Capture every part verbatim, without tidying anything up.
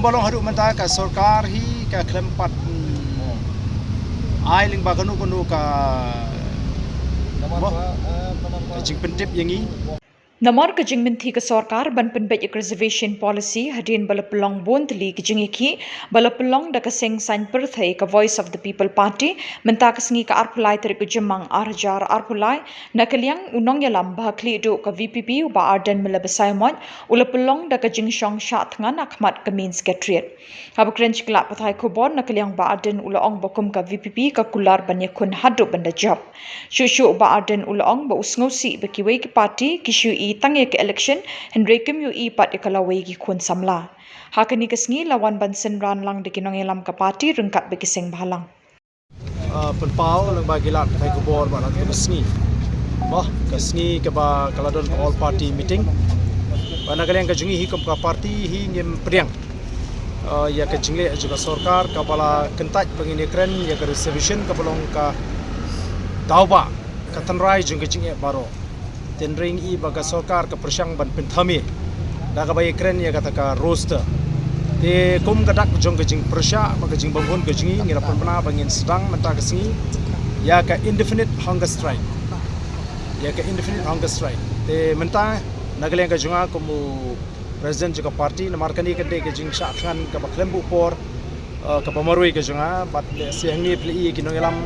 Ba long haduh mynta ka sorkar hi ka khlem pat, mm, ai lyngba kano kano ka, ka jingpyntip ïa ngi. Namar ka jingmynthi ka sorkar ban pynbeit ïa ka reservation policy hadien ba la pynlong bun tylli ki jingïakhih ba la pynlong da ka seng saiñ pyrthei ka Voice of the People Party, mynta ka sngi ka arphew lai tarik u Jymmang ar hajar arphew lai, na ka liang u nongïalam ba ha khlieh duh ka V P P u Bah Ardent Miller Basaiawmoit u la pynlong da ka jingshong shah thngan ha khmat ka Main Secretariat. Haba kren sha ki lad pathai khubor na ka liang Bah Ardent u la ong ba kum ka V P P ka kular ban ïakhun haduh ban da jop. Shuh shuh Bah Ardent u la ong ba u sngewsih ba kiwei ki party ki shu ïohi tang ïa ka election, hynrei kim ïohi pat ïa ka lawei ki khun samla. Ha kane ka sngi la wan ban synran lang da ki nongïalam ka party ryngkat bad ki seng bhalang. Ah, pynpaw lyngba ki lad pathai khubor ba la dep ka sngi. Bah, ka sngi kaba ka la don ka all party meeting. Ba na ka liang ka jong ngi hi kum ka party hi ngim pdiang, ah, ïa ka jingleh jong ka sorkar kaba la kyntait ba ngin ïakren ïa ka reservation kaba long ka daw ba ka tynrai jong ka jingeh baroh. Te hynrei ngi i ba ka sorkar ka pyrshang ban pynthame da kaba ïakren ïa kata ka roster. Te kum ka dak jong ka jingpyrshah bad ka jingbymhun ka jong ngi, ngi la pynbna ba ngin sdang mynta ka sngi ïa ka indefinite hunger strike. Ïa ka indefinite hunger strike. Te mynta na ka liang ka jong nga kum u president jong ka party, namar kane ka dei ka jingshah thngan kaba khlem buh por, eh, kaba marwei ka jong nga, bad lehse hangne phi la i ki nongïalam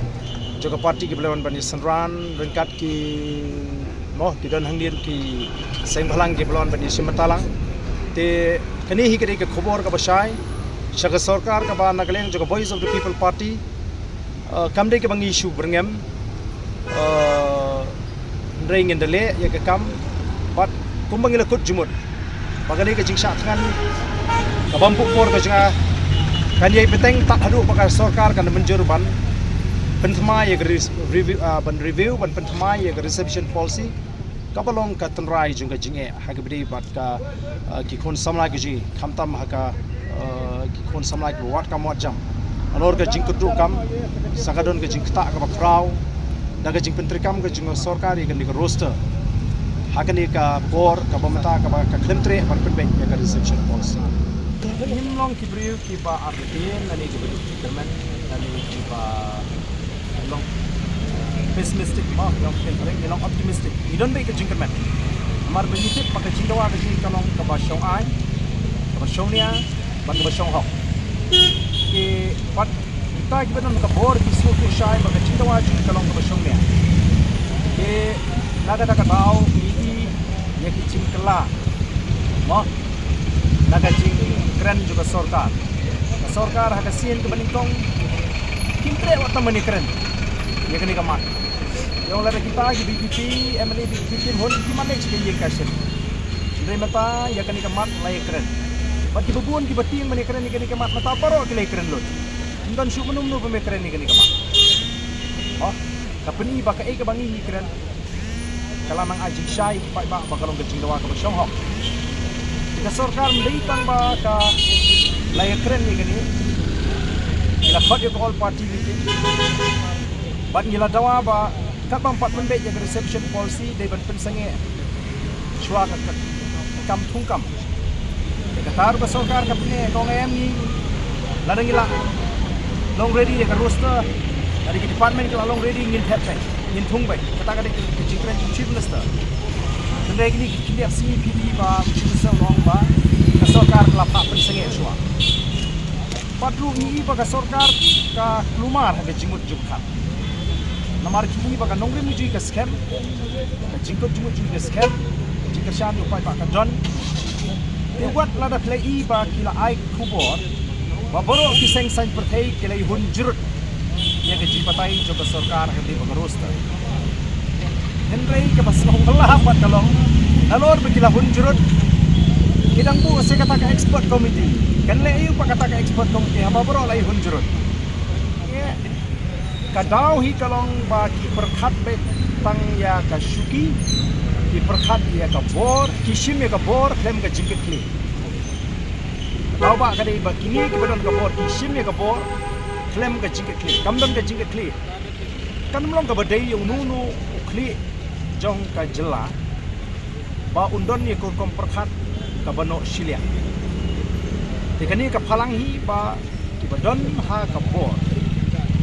jong ka party kiba la wan ban ïasynran ryngkat ki, mo, ki don hangne ruh ki seng bhalang kiba la wan ban ïashim bynta lang. Te kane hi ka dei ka khubor kaba shai sha ka sorkar kaba na ka liang jong ka Voice of the People Party. Eh, kam dei kaba ngi shu byrngem, eh, hynrei ngin da leh ïa ka kam bad kumba ngi la kut jingmut ba kane ka jingshah thngan kaba ym buh por ka jong nga kan ïai bteng tad haduh ba ka sorkar kan da mynjur ban pynthymmai ïa ka re-, review, ah, ban review, ban pynthymmai ïa ka reservation policy kaba long ka tynrai jong ka jingeh ha kaba ïadei bad ka, ah, ki khun samla ki jong ngi, khamtam ha ka, ah, ki khun samla kiba wad kam wad jam. Halor ka jingkut duh kam, sa ka don ka jingktah kaba khraw da ka jingpyntreikam ka jong ka sorkar ïa kane ka roster ha kane ka por kaba mynta kaba ka khlem treh ban pynbeit ïa ka reservation policy. Ngim long ki briew kiba artatien lane kiba duh jingkyrmen lane kiba long pessimistic, mo, long pessimistic, long optimistic. Ngi don beit ka jingkyrmen. Namar ba ngi tip ba ka jingdawa ka jong ngi ka long kaba shong aiñ, kaba shong nia bad kaba shong hok. Ki, bad kita kiba don ka bor ki sngewthuh shai ba ka jingdawa jong ngi ka long kaba shong nia. Ki, na kata ka daw ngi i ïa ki jingkylla, mo, na ka jingkren jong ka sorkar. Ka sorkar ha ka sien kaba nyngkong kim treh wat tang ban ïakren ïa kane ka mat. Ïa lada kita ki V P P, M L A V P P, hun ki man leh jingïakashim. Hynrei mynta ïa kane ka mat la ïakren. Bad kiba bun kiba tieng ban ïakren ïa kane ka mat mynta baroh ki la ïakren lut. Ym don shuh mano mano bym ïakren ïa kane ka mat. Oh, ka pyni ba kaei kaba ngi ngi kren ka la nang ai jingshai ïa ki paidbah ba ka long ka jingdawa kaba shong hok. Te ka sorkar ym dei tang ba ka la ïakren ïa kane, ki la khot ïa ka all party meeting. Bad ngi la dawa ba katba ym pat pynbeit ïa ka reservation policy dei ban pynsangeh shuwa ka, ka, ka kam thungkam. Te kata ruh ka sorkar ka pyni ka ong em ngi, lada ngi la long ready ïa ka roster, lada ki department ki la long ready ngin thep beit, ngin thung beit. Kata ka dei ka jingkren jong u Chief Minister. Hynrei kine ki khyndiat sngi phi i ba u Chief Minister u ong ba ka sorkar ka la phah pynsangeh shuwa. Pat ruh ngi i ba ka sorkar ka kulmar ha ka jingmut jingpyrkhat. Namar ki i ba ka nongrim jong ngi ka skhem, ka jingkut jingmut jong ngi ka skhem, ka jingkyrshan jong u paidbah ka don. Te wat lada phi la i ba ki la ai khubor ba baroh ki seng saiñ pyrthei ki la ïahun jrut ïa ka jingbatai jong ka sorkar ha kaba ïadei bad ka roster. Hynrei kaba sngewphylla pat ka long, nalor ba ki la hun jrut, ki dang buh sa kata ka expert committee. Kan leh aïu pat kata ka expert committee haba baroh la ïahun jrut? Ka daw hi ka long ba ki pyrkhat beit tang ïa ka shuki, ki pyrkhat ïa ka bor, ki shim ïa ka bor khlem ka jingkitkhlieh. Ka daw ba ka dei ba kine kiba don ka bor ki shim ïa ka bor khlem ka jingkitkhlieh. Kam don ka jingkitkhlieh, kan ym long kaba dei ïa uno uno u khlieh jong ka jylla ba un don ïa ka rukom pyrkhat kaba noh shiliang. Te kane ka phalang hi ba kiba don ha ka bor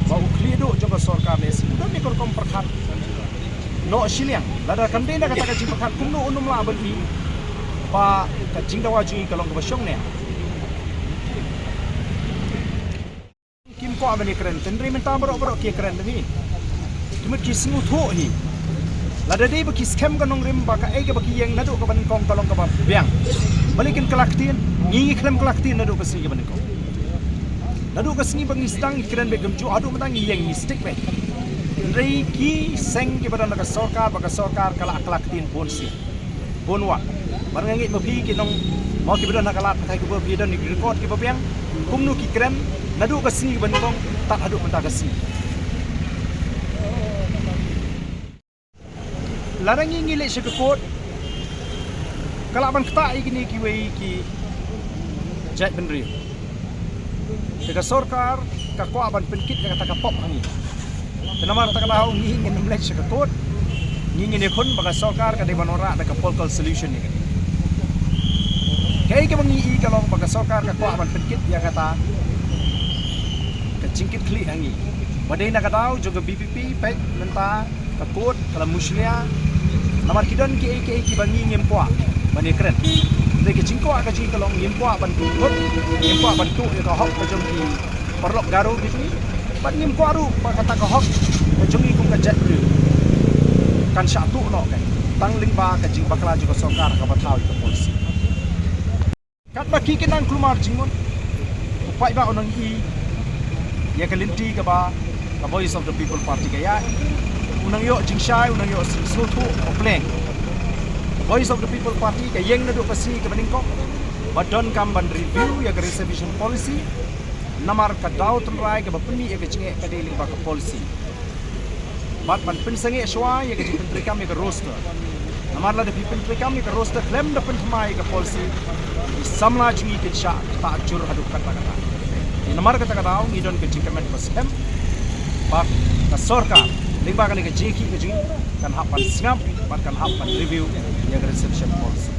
ba u khlieh duh jong ka sorkar ne si u don ne ka rukom pyrkhat noh shiliang. Lada kam dei na kata ka jingpyrkhat kumno un ym lah ban i ba ka jingdawa jong ngi ka long kaba shong ne. Kim kwah ban ïakren, tynrai mynta baroh baroh ki ïakren da ngi. Ki mut ki sngewthuh hi. Lada dei ba ki skhem ka nongrim ba kaei kaba ki ïeng naduh kaba nyngkong ka long kaba biang. Balei kin kylla ktien, ngi ngi khlem kylla ktien naduh ka sngi kaba nyngkong. Naduh ka sngi ba ngi sdang ngi kren beit kumjuh, haduh mynta ngi ïeng ngi stick beit. Tynrai ki seng kiba don ha ka sorkar ba ka sorkar ka la kylla ktien bun sien. Bun wat. Bad nga ngeit ma phi ki nong, ma kiba don ha ka lad pathai kiba phi don ki record kiba biang. Kumno ki kren naduh ka sngi kaba nyngkong tad haduh mynta ka sngi. Lada ngi ngi leit sha ka court ka lah ban ktah ïa kine kiwei ki jaitbynriew. Te ka sorkar ka kwah ban pynkit ïa kata ka pop ha ngi. Te namar kata ka daw ngi ngin ym leit sha ka court. Ngi ngin ïakhun ba ka sorkar ka dei ban wanrah da ka political solution ïa kane. Kaei kaba ngi i ka long ba ka sorkar ka kwah ban pynkit ïa kata ka jingkitkhlieh ha ngi. Ba dei na ka daw jong ka VPP peit mynta ka court ka la mushlia. Namar ki don kiei kiei kiba ngi ngim kwah ban ïakren. Dei ka jingkwah ka jong ngi ka long ngim kwah ban tuh, ngim kwah ban tuh ïa ka hok ka jong ki paralok Garo ki jong ngi. Bad ngim kwah ruh ba kata ka hok ka jong ngi kum ka jaitbynriew kan shah tuh noh kein tang lyngba ka jingbakla jong ka sorkar kaba thaw ïa ka policy. Katba ki kin nang kulmar jingmut, u paidbah u nang i ïa ka lynti kaba ka Voice of the People Party ka ïaid. U nang ïoh jingshai, u nang ïoh sngewthuh u pleng. Voice of the People Party ka ïeng naduh ka sngi kaba nyngkong ba donkam ban review ïa ka reservation policy. Namar ka daw tynrai kaba pynmih ïa ka jingeh ka dei lyngba ka policy. Bad ban pynsangeh shuwa ïa ka jingpyntreikam ïa ka roster. Namar lada phi pyntreikam ïa ka roster khlem da pynthymmai ïa ka policy, ki samla jong ngi kin shah ktah jur haduh katta katta. Te namar kata ka daw ngi don ka jingkmen ba skhem ba ka sorkar lyngba kane ka jingïakhih ka jong ngi kan hap ban sngap bad kan hap ban review ïa ka reservation policy.